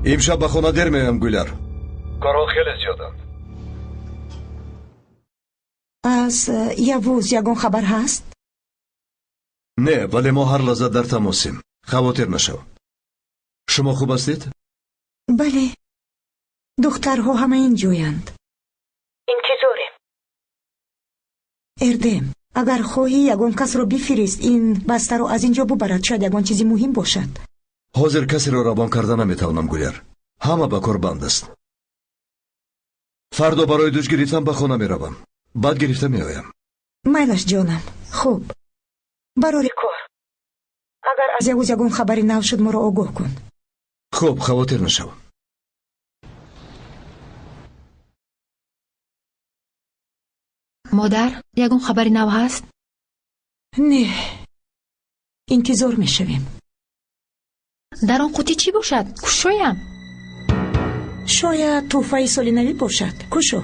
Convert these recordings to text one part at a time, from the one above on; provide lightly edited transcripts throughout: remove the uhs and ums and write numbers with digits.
Имшаб ба хона дер меоям, Гуляр. Корҳо хеле зиёданд. Аз Явуз ягон хабар ҳаст? Не, вале мо ҳар лаҳза дар тамосем. Хавотир нашав. Шумо хуб ҳастед? Бале. Духтарҳо ҳама ин ҷоянд. Интизорем. Эрдем, агар хоҳӣ ягон касро бифирист, ин бастаро аз ин ҷо бубарад, шояд ягон чизи муҳим бошад. Ҳозир касеро равон карда наметавонам, Гуляр. Ҳама ба кор банд аст. Фардо барои душ гирифтан ба хона меравам. Баъд гирифта меоям. Майлаш, ҷонам. Хуб. Барори кор. Агар аз Явуз ягон хабари нав шуд, моро огоҳ кун. Хуб, хавотир нашав. Модар, ягон хабари нав ҳаст? Не. Интизор мешавем. Дар он қутӣ чӣ бошад? Кушоям. Шояд тӯҳфаи соли навӣ бошад. Кушо.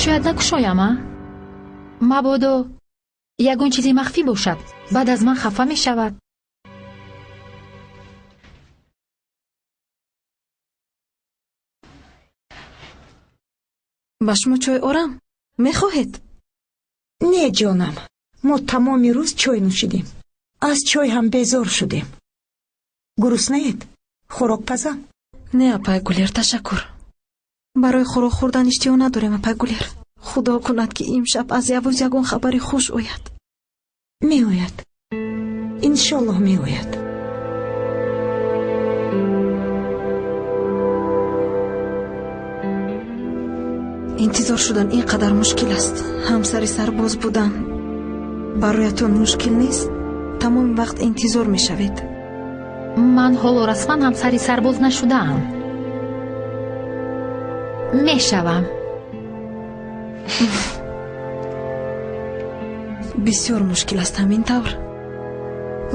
Шояд накушоям, а? Мабодо ягон чизи махфӣ бошад, баъд аз ман хафа мешавад. Ба шумо чой орам? Мехоҳед? Не, ҷонам. Мо тамоми рӯз чой нӯшидем. Аз чой ҳам безор шудем. Гуруснаед? Хӯрок пазам? Не, апай Гулер, ташаккур. Барои хӯрок хӯрдан иштиҳо надорем, апай Гулер. Худо кунад, ки имшаб аз Явуз ягон хабари хуш ояд. Меояд. Иншоллоҳ меояд. Интизор шудан ин қадар мушкил аст. Ҳамсари сарбоз будан бароятон мушкил нест? Тамоми вақт интизор мешавед. Ман ҳоло расман ҳамсари сарбоз нашудаам. Мешавам. Бисёр мушкил аст ҳамин тавр.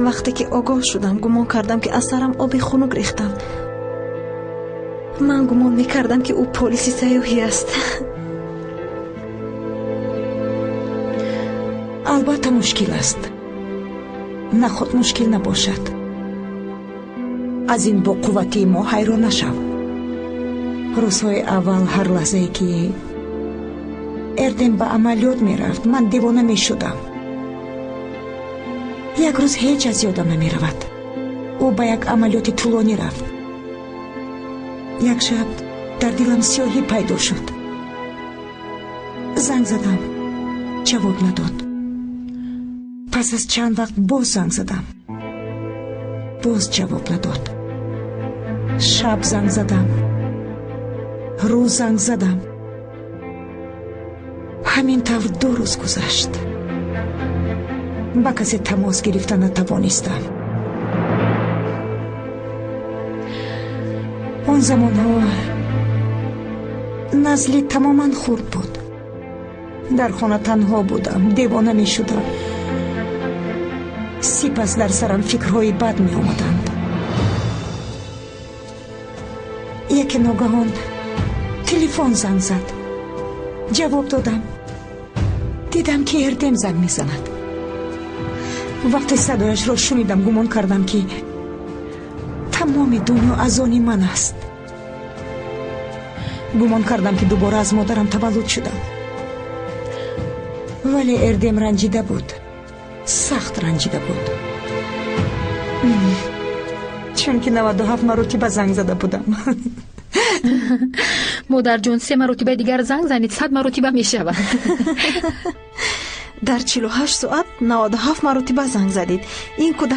Вақте ки огоҳ шудам, гумон кардам, ки аз сарам оби хунук рехтам. Ман гумон мекардам, ки ӯ полиси сайёҳӣ аст. Албатта мушкил аст. Наход мушкил набошад. Аз ин боқувватии мо ҳайрон нашав. Рӯзҳои аввал ҳар лаҳзае ки Эрдем ба амалиёт мерафт, ман девона мешудам. Як рӯз ҳеҷ аз ёдам намеравад. Ӯ ба як амалиёти тӯлонӣ рафт. Як шаб дар дилам сиёҳӣ пайдо шуд. Занг задам, ҷавоб надод. Пас аз чанд вақт боз занг задам, боз ҷавоб надод. Шаб занг задам, рӯз занг задам. Ҳамин тавр 2 рӯз гузашт. Ба касе тамос гирифта натавонистам. Он замонҳо Назли тамоман хурд буд. Дар хона танҳо будам, девона мешудам. Сипас дар сарам фикрҳои бад меомаданд. Яке ногаҳон телефон занг зад. Ҷавоб додам. Дидам, ки Эрдем занг мезанад. Вақте садояшро шунидам, гумон кардам, ки тамоми дунё аз они ман аст. Гумон кардам, ки дубора аз модарам таваллуд шудам. Вале Эрдем ранҷида буд. Сахт ранҷида буд. Чунки 97 маротиба занг зада будам. Модарҷон, 3 маротибаи дигар занг занед, 100 маротиба мешавад. Дар 48 соат 97 маротиба занг задед. Ин кӯдак